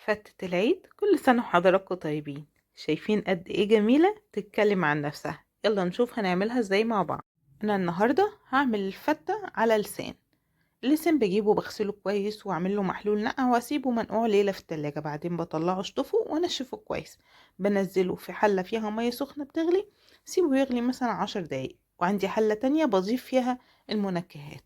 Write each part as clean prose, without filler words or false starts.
فتة العيد. كل سنة وحضراتكم طيبين. شايفين قد ايه جميلة تتكلم عن نفسها. يلا نشوف هنعملها ازاي مع بعض. انا النهاردة هعمل الفتة على لسان. اللسان بجيبه بغسله كويس واعمل له محلول نقع واسيبه منقوع ليلة في التلاجة، بعدين بطلعه اشطفه وانشفه كويس. بنزله في حلة فيها مية سخنة بتغلي، سيبه يغلي مثلا 10 دقايق. وعندي حلة تانية بضيف فيها المنكهات.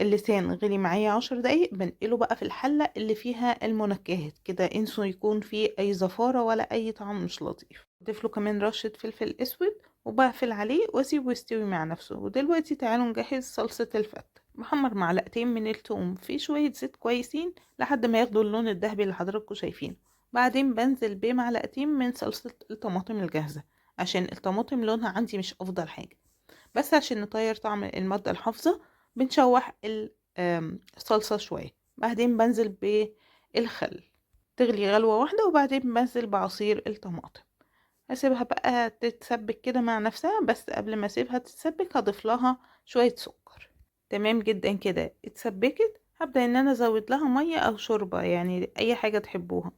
اللسان غلي معايا 10 دقايق، بنقله بقى في الحلة اللي فيها المنكهات كده، انسوا يكون فيه اي زفارة ولا اي طعم مش لطيف. اضيف له كمان رشة فلفل اسود وبقفل عليه واسيبه يستوي مع نفسه. ودلوقتي تعالوا نجهز صلصة الفتة. بحمر معلقتين من التوم في شوية زيت كويسين لحد ما ياخدوا اللون الذهبي اللي حضراتكم شايفينه. بعدين بنزل بمعلقتين من صلصة الطماطم الجاهزة، عشان الطماطم لونها عندي مش افضل حاجة، بس عشان نطير طعم المادة الحافظة بنشوح الصلصة شوية. بعدين بنزل بالخل، تغلي غلوة واحدة، وبعدين بنزل بعصير الطماطم. هسيبها بقى تتسبك كده مع نفسها، بس قبل ما اسيبها تتسبك هضيف لها شوية سكر. تمام جدا كده اتسبكت. هبدأ ان انا ازود لها مية او شوربة، يعني اي حاجة تحبوها.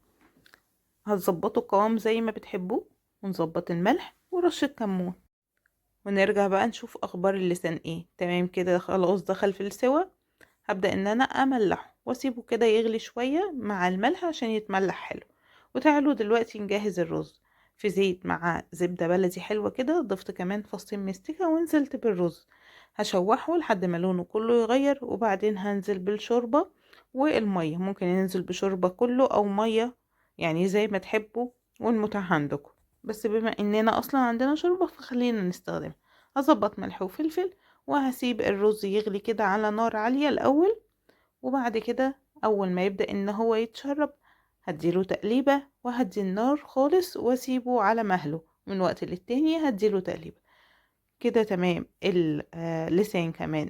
هتظبطوا القوام زي ما بتحبوه، ونظبط الملح ورشة كمون. ونرجع بقى نشوف اخبار اللسان ايه. تمام كده خلاص دخل في السوا. هبدأ ان انا املحه واسيبه كده يغلي شوية مع الملح عشان يتملح حلو. وتعالوا دلوقتي نجهز الرز. في زيت مع زبدة بلدي حلوة كده، ضفت كمان فصين مستكة ونزلت بالرز. هشوحه لحد ما لونه كله يغير، وبعدين هنزل بالشوربة والمية. ممكن ننزل بشوربة كله او مية، يعني زي ما تحبوا والمتاح عندكم، بس بما اننا اصلا عندنا شوربة فخلينا نستخدمها. هظبط ملح وفلفل، وهسيب الرز يغلي كده على نار عالية الاول، وبعد كده اول ما يبدأ ان هو يتشرب هديله تقليبة، وهدي النار خالص واسيبه على مهله. من وقت للتاني هديله تقليبة كده. تمام. اللسان كمان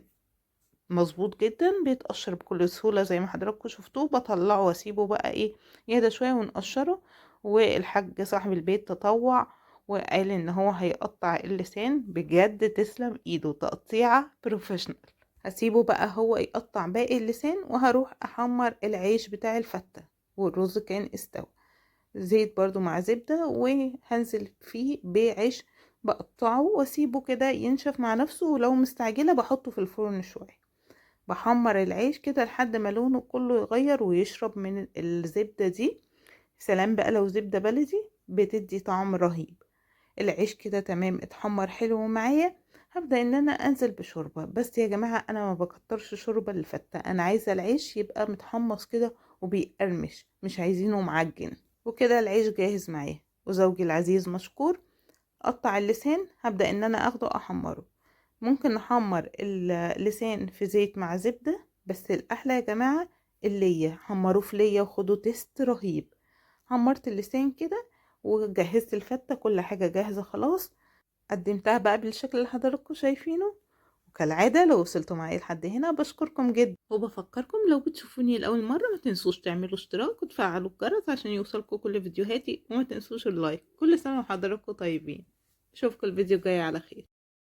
مظبوط جدا، بيتقشر بكل سهولة زي ما حضراتكم شفتوه. بطلعه واسيبه بقى ايه يهدى شوية ونقشره. والحاج صاحب البيت تطوع وقال ان هو هيقطع اللسان، بجد تسلم ايده، تقطيعة professional. هسيبه بقى هو يقطع باقي اللسان، وهروح احمر العيش بتاع الفتة. والرز كان استوى. زيت برضو مع زبدة، وهنزل فيه بعيش بقطعه واسيبه كده ينشف مع نفسه، ولو مستعجلة بحطه في الفرن شوية. بحمر العيش كده لحد ما لونه كله يغير ويشرب من الزبدة دي. سلام بقى لو زبدة بلدي بتدي طعم رهيب. العيش كده تمام اتحمر حلو معايا. هبدأ ان انا انزل بشوربة، بس يا جماعة انا ما بكترش شوربة للفتة، انا عايزة العيش يبقى متحمص كده وبيقرمش، مش عايزينه معجن. وكده العيش جاهز معايا. وزوجي العزيز مشكور قطع اللسان، هبدأ ان انا اخده احمره. ممكن نحمر اللسان في زيت مع زبدة، بس الاحلى يا جماعة اللية، حمروه في لية وخدوا taste رهيب. حمرت اللسان كده وجهزت الفتة، كل حاجة جاهزة خلاص. قدمتها بقى بالشكل اللي حضراتكم شايفينه. وكالعادة لو وصلتوا معايا لحد هنا بشكركم جدا، وبفكركم لو بتشوفوني لأول مرة ما تنسوش تعملوا اشتراك وتفعلوا الجرس عشان يوصلكم كل فيديوهاتي، وما تنسوش ال like. كل سنة وحضراتكم طيبين. اشوفكم الفيديو الجاي على خير.